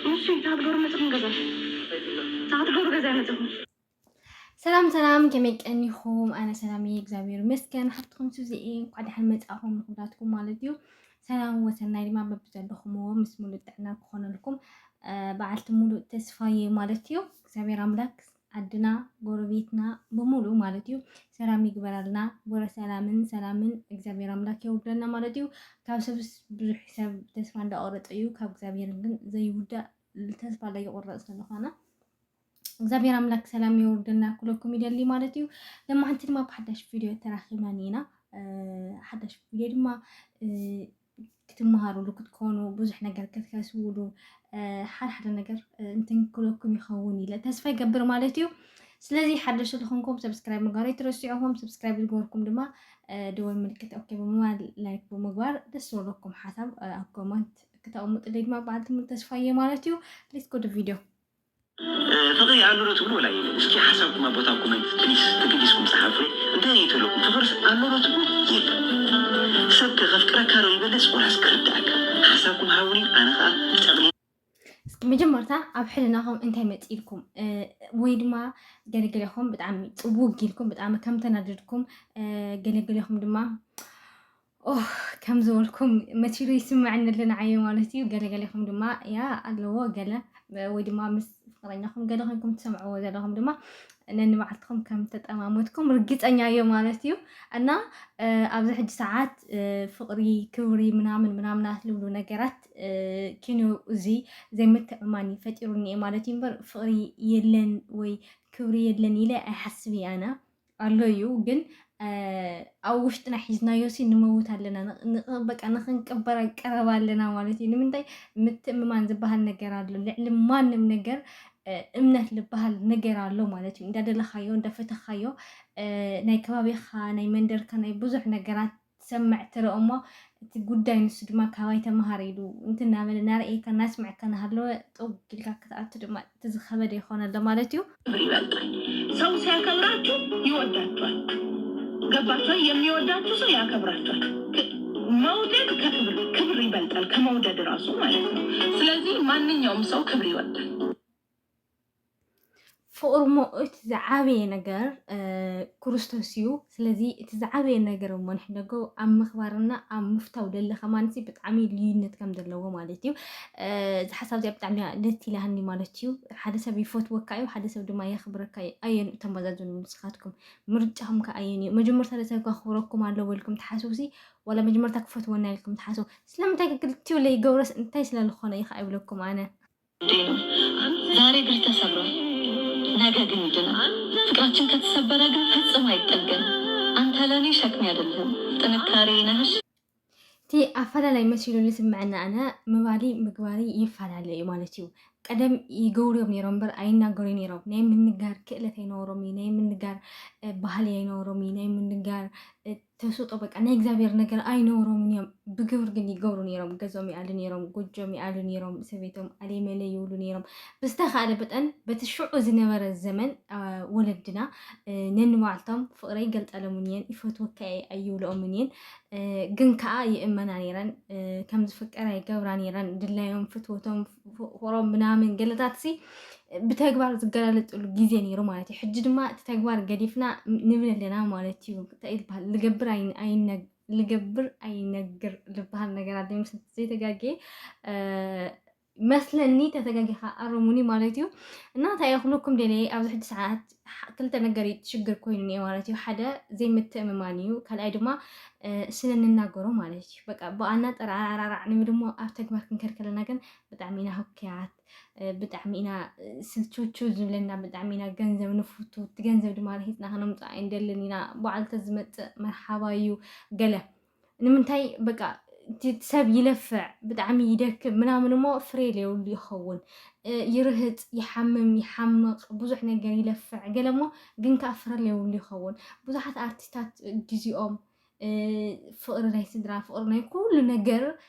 እሺ፣ እንታይ ክትገብሩ መፂኹም ገዛ? እንታይ ክትገብሩ ገዛ መፂኹም? ሰላም ሰላም፣ ከመይ ቀኒኹም? ኣነ ሰላም እየ፣ እግዚኣብሔር ይመስገን። ሓፍትኹም ሱዚ እየ። እንኳዕ ደሓን መጻእኹም ንኹላትኩም ማለት እዩ። ሰላም ወሰናይ ድማ በብዘለኹምዎ ምስ ሙሉእ ጥዕና ክኾነልኩም፣ እ፣ በዓልቲ ሙሉእ ተስፋ እየ ማለት እዩ። እግዚኣብሔር ኣምላክ ዓድና፣ ጎረቤትና ብምሉእ ማለት እዩ ሰላም ይግበራልና። ወረ ሰላምን ሰላምን እግዚኣብሔር ኣምላክ የውርደልና ማለት እዩ። ካብ ሰብስ ብዙሕ ሰብ ተስፋ እንዳቆረጠ እዩ፣ ካብ እግዚኣብሔር ግን ዘይውዳእ ተስፋ እንዳይቆረጽ ስለዝኾነ እግዚኣብሔር ኣምላክ ሰላም የውርደልና ኩለኩም ይደሊ ማለት እዩ። ለማዓንቲ ድማ ብሓዳሽ ቪድዮ ተራኺብና እኒና። እ፣ ሓዳሽ ቪድዮ ድማ፣ እ፣ ክትመሃሩሉ ክትኮኑ፣ ብዙሕ ነገር ክትከስቡሉ፣ እ፣ ሓደ ሓደ ነገር፣ እ፣ እንትንክለኩም ይኸውን ኢለ ተስፋ ይገብር ማለት እዩ። ስለዚ ሓደሽቲ ዝኾንኩም ሰብስክራይብ ምግባር ኣይትረስዑ። ሰብስክራይብ ዝገበርኩም ድማ፣ እ፣ ደወል ምልክት ኦኬ ብምባል ላይክ ብምግባር ደስ ዝበለኩም ሓሳብ፣ እ፣ ኣብ ኮመንት ክተቕምጡለይ ድማ በዓልቲ ሙሉ ተስፋ እየ ማለት እዩ። Let's go to video። እ፣ ፍቕሪ ኣሎ ዶ ትብሉ ወላ የለን? እስኪ ሓሳብኩም ኣብ ቦታ ኮመንት ፕሊስ ተገዲስኩም ጸሓፉ። እንታይ እዩ ተለኩም? ፍቕርስ ኣሎ ዶ ትብሉ? የለን። ሰብ ከ ከፍቅረካ ዶ ይበልጽ ወላስ ክርድኣካ? ሓሳብኩም ሃቡኒ፣ ኣነ ኸኣ ጠቕሊ። እስኪ መጀመርታ ኣብ ሕልናኹም እንታይ መጺእልኩም? እ፣ ወይ ድማ ገለገለኹም ብጣዕሚ ጥውግ ኢልኩም፣ ብጣዕሚ ከም ተናደድኩም፣ እ፣ ገለገለኹም ድማ ኦህ፣ ከም ዝበልኩም መሲሉ ይስምዐኒ ኣሎ ንዓይ ማለት እዩ። ገለ ገለኹም ድማ ያ ኣለዎ ገለ፣ ወይ ድማ ምስ ፍቕረኛኹም ገለ ኮይንኩም ትሰምዕዎ ዘለኹም ድማ ነንባዕልትኹም ከም ተጠማመትኩም ርግጸኛ እየ ማለት እዩ። እና፣ እ፣ ኣብዚ ሕጂ ሰዓት፣ እ፣ ፍቕሪ፣ ክብሪ ምናምን ምናምናት ልብሉ ነገራት፣ እ፣ ኪኖ እዚ ዘይምትእምማን እዩ ፈጢሩኒ እየ ማለት እዩ። እምበር ፍቕሪ የለን ወይ ክብሪ የለን ኢለ ኣይሓስብ እየ ኣነ። ኣሎ እዩ፣ ግን፣ እ፣ ኣብ ውሽጥና ሒዝናዮ ሲ ንመውት ኣለና። ን-፣ ን-፣ በቃ ንኽንቅበር ቀረባ ኣለና ማለት እዩ። ንምንታይ? ምትእምማን ዝበሃል ነገር ኣሎ። ልዕሊ ማንም ነገር፣ እ፣ እምነት ዝበሃል ነገር ኣሎ ማለት እዩ። እንዳደለኻዮ፣ እንዳፈተኻዮ፣ እ፣ ናይ ከባቢኻ፣ ናይ መንደርካ፣ ናይ ብዙሕ ነገራት ትሰምዕ ትርኢ እሞ፣ እቲ ጉዳይ ንሱ ድማ ካባይ ተምሃር ኢሉ እንትናበለ እናርኣየካ እናስምዐካ እናሃለወ ጥውግ ኢልካ ክትኣቱ ድማ እቲ ዝኸበደ ይኾን ኣሎ ማለት እዩ። ክብር ይበልጣል። ሰው ሲያከብራችሁ ይወዳችኋል። ገባችኋ? የሚወዳችሁ ሰው ያከብራችኋል። ክ-፣ መውደድ ከክብር፣ ክብር ይበልጣል ከመውደድ ራሱ ማለት ነው። ስለዚህ ማንኛውም ሰው ክብር ይወዳል። ፍቕሪ እሞ እቲ ዝዓበየ ነገር፣ እ፣ ክርስቶስ እዩ። ስለዚ እቲ ዝዓበየ ነገር እሞ ንሕደጎ ኣብ ምኽባርና ኣብ ምፍታው ደለ ከማንሲ ብጣዕሚ ልዩነት ከም ዘለዎ ማለት እዩ። እ፣ እዚ ሓሳብ እዚኣ ብጣዕሚ እያ ደስ ኢላሃኒ ማለት እዩ። ሓደ ሰብ ይፈትወካ እዩ፣ ሓደ ሰብ ድማ የኽብረካ እዩ። ኣየን ተመዛዘኑ ንስኻትኩም? ምርጫኹም ከ ኣየን እዩ? መጀመርታ ለሰብ ከኽብረኩም ኣለዎ ኢልኩም ትሓስቡ ሲ፣ ዋላ መጀመርታ ክፈትወና ኢልኩም ትሓስቡ? ስለምንታይ ክልቲኡ ለይገብረስ እንታይ ስለ ዝኾነ እዩ ከኣ ይብለኩም ኣነ። ዛሬ ብር ተሰብሯል፣ ነገ ግን ይድናል። ፍቅራችን ከተሰበረ ግን ፈጽሞ አይጠገንም። አንተ ለኔ ሸክሜ አይደለህም፣ ጥንካሬ ነህ። እሺ። እቲ ኣፈላላይ መሲሉ ዝስምዐና ኣነ ምባሊ ምግባሪ ይፈላለ እዩ ማለት እዩ። ቀደም ይገብሩ እዮም ነይሮም እምበር ኣይናገሩ ነይሮም። ናይ ምንጋር ክእለት ኣይነበሮም እዩ፣ ናይ ምንጋር፣ እ፣ ባህሊ ኣይነበሮም እዩ፣ ናይ ምንጋር፣ እ፣ ተስጦ በቃ ናይ እግዚኣብሔር ነገር ኣይነበሮምን እዮም። ብግብሪ ግን ይገብሩ ነይሮም። ገዝኦም ይኣሉ ነይሮም፣ ጎጆም ይኣሉ ነይሮም፣ ሰበይቶም ኣለይ መለይ ይብሉ ነይሮም። ብዝተኻእለ መጠን በቲ ሽዑ ዝነበረ ዘመን፣ አ፣ ወለድና፣ እ፣ ነንባዕልቶም ፍቕረይ ይገልጻሎምን እየን፣ ይፈትወካ እየ ኣይብልኦምን እየን። እ፣ ግን ከኣ ይእመና ነይረን፣ እ፣ ከም ዝፍቀራ ይገብራ ነይረን። ድላዮም፣ ፍትወቶም፣ ፍ-፣ ፍቕሮም ምናምን ገለታትሲ ብተግባር ዝገላለጽሉ ግዜ ነይሩ ማለት እዩ። ሕጂ ድማ እቲ ተግባር ገዲፍና ንብል ኣለና ማለት እዩ። እንታይ እዩ ዝበሃል? ልገብር ኣይ-፣ ኣይነ-፣ ልገብር ኣይነግር ዝበሃል ነገር ኣሎ ይመስል ዘይተጋግየ፣ እ፣ መስለኒ። ተተጋጊኻ ኣርሙኒ ማለት እዩ። እና እንታይ እየ ክብለኩም ደልየ፣ ኣብዚ ሕጂ ሰዓት ሕ-፣ ክልተ ነገር እዩ ሽግር ኮይኑ እኒኦ ማለት እዩ። ሓደ ዘይምትእምማን እዩ፣ ካልኣይ ድማ፣ እ፣ ስለ ንናገሮ ማለት እዩ። በቃ ብኣና ጠራራራራዕ ንብል እሞ ኣብ ተግባር ክንከድ ከለና ግን ብጣዕሚ ኢና ህኩያት፣ እ፣ ብጣዕሚ ኢና፣ እ፣ ስልችውችው ዝብለና፣ ብጣዕሚ ኢና ገንዘብ ንፍቱ። እቲ ገንዘብ ድማ ርሂጽና ከነምጽኦ ኣይንደልን ኢና። ባዕሉ ተዝመጽእ መርሓባ እዩ ገለ። ንምንታይ በቃ እቲ ሰብ ይለፍዕ፣ ብጣዕሚ ይደክም ምናምን እሞ ፍሬ ለየብሉ ይኸውን። እ፣ ይርህጽ፣ ይሓምም፣ ይሓምቕ፣ ብዙሕ ነገር ይለፍዕ። ገለ እሞ ግን ከኣ ፍረ ለየብሉ ይኸውን። ብዙሓት ኣርቲስታት ግዜኦም፣ ፍቕሪ ናይ ስድራ፣ ፍቕሪ ናይ ኩሉ ነገር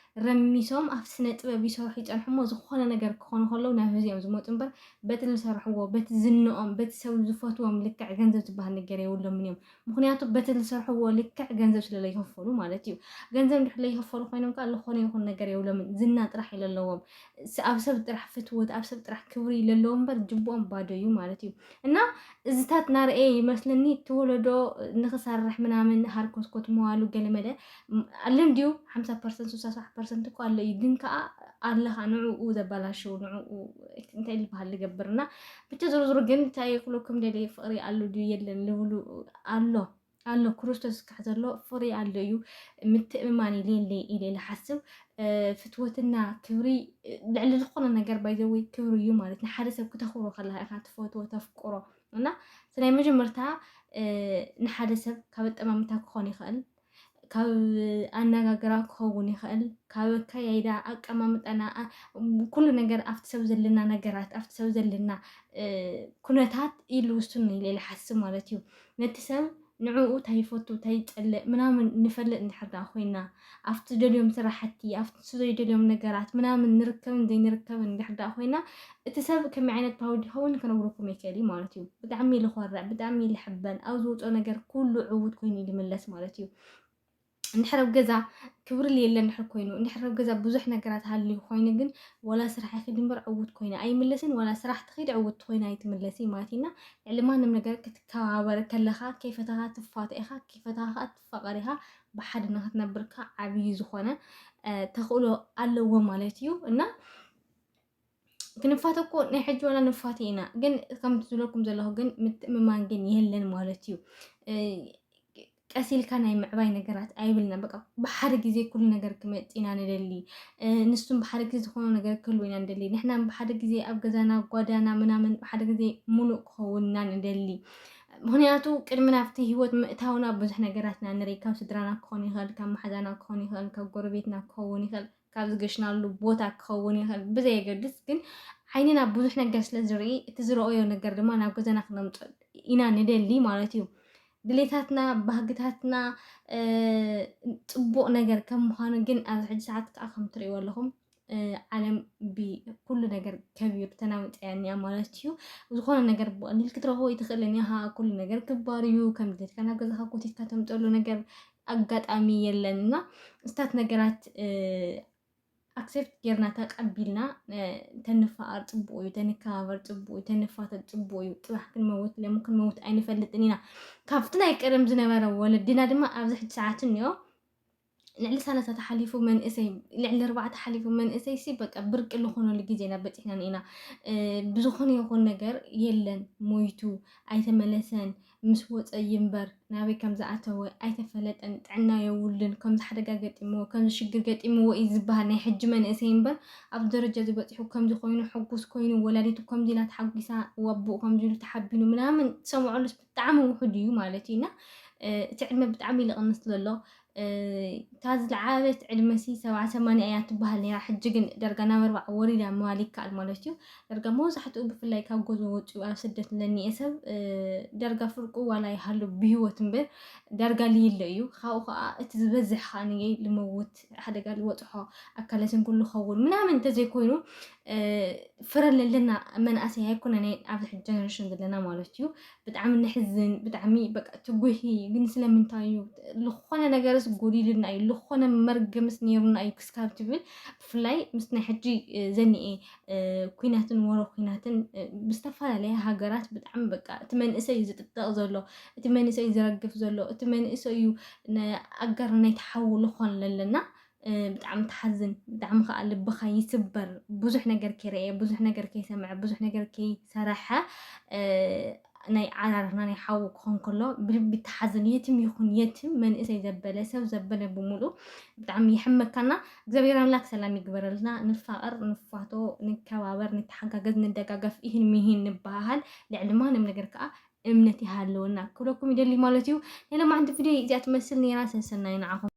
ረሚሶም ኣብ ስነ ጥበብ ይሰርሑ ይጸንሑ እሞ፣ ዝኾነ ነገር ክኾኑ ከለዉ ናብ ህዝቢ እዮም ዝመጹ እምበር፣ በቲ ዝሰርሕዎ፣ በቲ ዝንኦም፣ በቲ ሰብ ዝፈትዎም ልክዕ ገንዘብ ዝበሃል ነገር የብሎምን እዮም። ምኽንያቱ በቲ ዝሰርሕዎ ልክዕ ገንዘብ ስለ ዘይከፈሉ ማለት እዩ። ገንዘብ እንድሕር ዘይከፈሉ ኮይኖም ከኣ ዝኾነ ይኹን ነገር የብሎምን። ዝና ጥራሕ እዩ ዘለዎም። ስ-፣ ኣብ ሰብ ጥራሕ ፍትወት፣ ኣብ ሰብ ጥራሕ ክብሪ እዩ ዘለዎም እምበር ጅብኦም ባዶ እዩ ማለት እዩ። እና እዚታት ናርኤ ይመስለኒ እቲ ወለዶ ንኽሰርሕ ምናምን ሃርኮትኮት መዋሉ ገለመለ ም-፣ ኣለም ድዩ ሓምሳ ፐርሰንት ስሳ ፐርሰንት እኮ ኣሎ እዩ። ግን ከኣ ኣለኻ ንዕኡ ዘበላሽው፣ ንዕኡ እንታይ ዝበሃል ዝገብር። እና ብቻ ዝሮ ዝሮ ግን እንታይ ክብለኩም ደልየ፣ ፍቕሪ ኣሎ ድዩ የለን ዝብሉ ኣሎ ኣሎ፣ ክርስቶስ ዝካሕ ዘሎ ፍቕሪ ኣሎ እዩ። ምትእምማን የለ ኢለ ኢለ ዝሓስብ፣ እ፣ ፍትወትና ክብሪ፣ እ፣ ልዕሊ ዝኾነ ነገር ባይዘወይ ክብሪ እዩ ማለት። ንሓደ ሰብ ክተኽብሮ ከለኻ ኢኻ ትፈትዎ፣ ተፍቅሮ። እና እቲ ናይ መጀመርታ፣ እ፣ ንሓደ ሰብ ካብ ኣጠማምታ ክኾን ይኽእል፣ ካብ ኣነጋግራ ክኸውን ይኽእል፣ ካብ ኣካያይዳ፣ ኣቀማምጣና፣ ኣ-፣ ኩሉ ነገር ኣብቲ ሰብ ዘለና ነገራት፣ ኣብቲ ሰብ ዘለና፣ እ፣ ኩነታት ኢሉ ውሱን ኢለ ኢለ ሓስብ ማለት እዩ። ነቲ ሰብ ንዕኡ እንታይ ይፈቱ፣ እንታይ ይጸልእ ምናምን ንፈልጥ እንድሕር ደኣ ኮይና፣ ኣብቲ ደልዮም ስራሕቲ፣ ኣብቲ ዘይደልዮም ነገራት ምናምን ንርከብን ዘይንርከብን እንድሕር ደኣ ኮይና፣ እቲ ሰብ ከመይ ዓይነት ፓውድ ይኸውን ክነግረኩም ይክእል እዩ ማለት እዩ። ብጣዕሚ ልኾርዕ፣ ብጣዕሚ ልሕበን፣ ኣብ ዝወፅኦ ነገር ኩሉ ዕዉት ኮይኑ እዩ ልምለስ ማለት እዩ። እንድሕር ኣብ ገዛ ክብሪ የለን እንድሕር ኮይኑ፣ እንድሕር ኣብ ገዛ ብዙሕ ነገራት ሃልዩ ኮይኑ ግን፣ ዋላ ስራሕ ይኽድ እምበር ዕዉት ኮይነ ኣይምለስን፣ ዋላ ስራሕ ትኽድ ዕዉት ኮይነ ኣይትምለስን ማለት ኢና። ልዕሊ ማንም ነገር ክትከባበር ከለኻ፣ ከይፈተኻ ትፋተ ኢኻ፣ ከይፈተኻ ከኣ ትፋቐር ኢኻ። ብሓደ ንኽትነብር ከኣ ዓብዪ ዝኾነ፣ እ፣ ተኽእሎ ኣለዎ ማለት እዩ። እና ክንፋተ እኮ ናይ ሕጂ ዋላ ንፋተ ኢና፣ ግን ከምቲ ዝብለኩም ዘለኹ ግን ምትእምማን ግን የለን ማለት እዩ። እ፣ ቀስ ኢልካ ናይ ምዕባይ ነገራት ኣይብልና። በቃ ብሓደ ግዜ ኩሉ ነገር ክመጽእ ኢና ንደሊ። እ፣ ንሱም ብሓደ ግዜ ዝኾነ ነገር ክህልዎ ኢና ንደሊ። ንሕና ብሓደ ግዜ ኣብ ገዛና፣ ጓዳና ምናምን ብሓደ ግዜ ሙሉእ ክኸውን ኢና ንደሊ። ምኽንያቱ ቅድሚ ናብቲ ህይወት ምእታውና ብዙሕ ነገራት ኢና ንርኢ። ካብ ስድራና ክኸውን ይኽእል፣ ካብ መሓዛና ክኸውን ይኽእል፣ ካብ ጎረቤትና ክኸውን ይኽእል፣ ካብ ዝገሽናሉ ቦታ ክኸውን ይኽእል፣ ብዘየገድስ ግን ዓይንና ብዙሕ ነገር ስለ ዝርኢ፣ እቲ ዝረኣዮ ነገር ድማ ናብ ገዛና ክነምጽኦ ኢና ንደሊ ማለት እዩ። ድሌታትና፣ ባህግታትና፣ እ፣ ጽቡቕ ነገር ከም ምዃኑ ግን ኣብዚ ሕጂ ሰዓት ከኣ ከም ትርእይዎ ኣለኹም፣ እ፣ ዓለም ብኩሉ ነገር ከቢሩ ተናዊጻ እያ እኒኣ ማለት እዩ። ዝኾነ ነገር ብቐሊል ክትረኽቦ ኣይትኽእልን ኢኻ። ኩሉ ነገር ክባር እዩ። ከም ድሌትካ ናብ ገዛኻ ጎቲትካ ተምጽኣሉ ነገር ኣጋጣሚ የለን። እና እስታት ነገራት፣ እ፣ ኣክሴፕት ጌርና ተቐቢልና፣ እ፣ ተንፋቐር ጽቡቕ እዩ፣ ተንከባበር ጽቡቕ እዩ፣ ተንፋተል ጽቡቕ እዩ። ጽባሕ ክንመውት፣ ሎሚ ክንመውት ኣይንፈልጥን ኢና። ካብቲ ናይ ቀደም ዝነበረ ወለድና ድማ ኣብዚ ሕጂ ሰዓት እኒኦ፣ ልዕሊ ሰላሳ ተሓሊፉ መንእሰይ፣ ልዕሊ ኣርባዕተ ሓሊፉ መንእሰይ ሲ በቃ ብርቂ ዝኾነሉ ግዜ ኢና በጺሕና ኢና። እ፣ ብዝኾነ ይኹን ነገር የለን፣ ሞይቱ፣ ኣይተመለሰን፣ ምስ ወጸ እዩ እምበር ናበይ ከም ዝኣተወ ኣይተፈለጠን፣ ጥዕና የብሉን፣ ከምዚ ሓደጋ ገጢምዎ፣ ከምዚ ሽግር ገጢምዎ እዩ ዝበሃል ናይ ሕጂ መንእሰይ እምበር፣ ኣብዚ ደረጃ እዚ በጺሑ ከምዚ ኮይኑ፣ ሕጉስ ኮይኑ፣ ወላዲቱ ከምዚ ኢላ ተሓጒሳ፣ ኣቦኡ ከምዚ ኢሉ ተሓቢኑ ምናምን ትሰምዐሉስ ብጣዕሚ ውሑድ እዩ ማለት እዩ። እና፣ እ፣ እቲ ዕድመ ብጣዕሚ እዩ ዝቕንስ ዘሎ። እ፣ እታ ዝለዓለት ዕድመ ሲ ሰብዓ ሰማንያ እያ ትበሃል ነይራ። ሕጂ ግን ዳርጋ ናብ ኣርባዓ ወሪዳ ምባል ይከኣል ማለት እዩ። ዳርጋ መብዛሕትኡ ብፍላይ ካብ ገዝኡ ወፂኡ ኣብ ስደት ለኒኤ ሰብ፣ እ፣ ዳርጋ ፍርቁ ዋላ ይሃሉ ብህይወት እምበር ዳርጋ ልይለ እዩ። ካብኡ ከዓ እቲ ዝበዝሕ ከዓ ንየይ ልመውት፣ ሓደጋ ልበፅሖ፣ ኣካለ ስንኩል ልኸውን ምናምን እንተዘይኮይኑ፣ እ፣ ፍረ ለለና መናእሰይ ኣይኮነን ኣብዚ ሕጂ ጀነሬሽን ዘለና ማለት እዩ። ብጣዕሚ ነሕዝን፣ ብጣዕሚ በቃ ትጉሂ። ግን ስለምንታይ እዩ? ልኾነ ነገርስ ጎዲልና እዩ፣ ልኾነ መርገምስ ነይሩና እዩ ክስካብ ትብል፣ ብፍላይ ምስ ናይ ሕጂ፣ እ፣ ዘኒኤ፣ እ፣ ኲናትን ወረ ኲናትን፣ እ፣ ብዝተፈላለየ ሃገራት ብጣዕሚ በቃ እቲ መንእሰይ እዩ ዝጥጠቕ ዘሎ፣ እቲ መንእሰይ እዩ ዝረግፍ ዘሎ፣ እቲ መንእሰይ እዩ ነ-፣ ኣጋር ናይቲ ሓዊ ልኾን ለለና። እ፣ ብጣዕሚ ትሓዝን፣ ብጣዕሚ ከኣ ልብኻ ይስበር። ብዙሕ ነገር ከይረኣየ፣ ብዙሕ ነገር ከይሰምዐ፣ ብዙሕ ነገር ከይሰረሐ፣ እ፣ ናይ ዓራርና ናይ ሓዊ ክኾን ከሎ ብልቢ ትሓዝን። የትም ይኹን የትም፣ መንእሰይ ዘበለ፣ ሰብ ዘበለ ብምሉእ ብጣዕሚ የሕመካና። እግዚኣብሔር ኣምላክ ሰላም ይግበረልና። ንፋቐር፣ ንፋቶ፣ ንከባበር፣ ንተሓጋገዝ፣ ንደጋገፍ፣ ኢሂን ሚሂን ንበሃሃል። ልዕሊ ማንም ነገር ከኣ እምነት ይሃለወና ክብለኩም ይደሊ ማለት እዩ። ናይ ሎማዓንቲ ቪድዮ እዚኣ ትመስል ነይራ። ሰሰናይ ንዓኹም።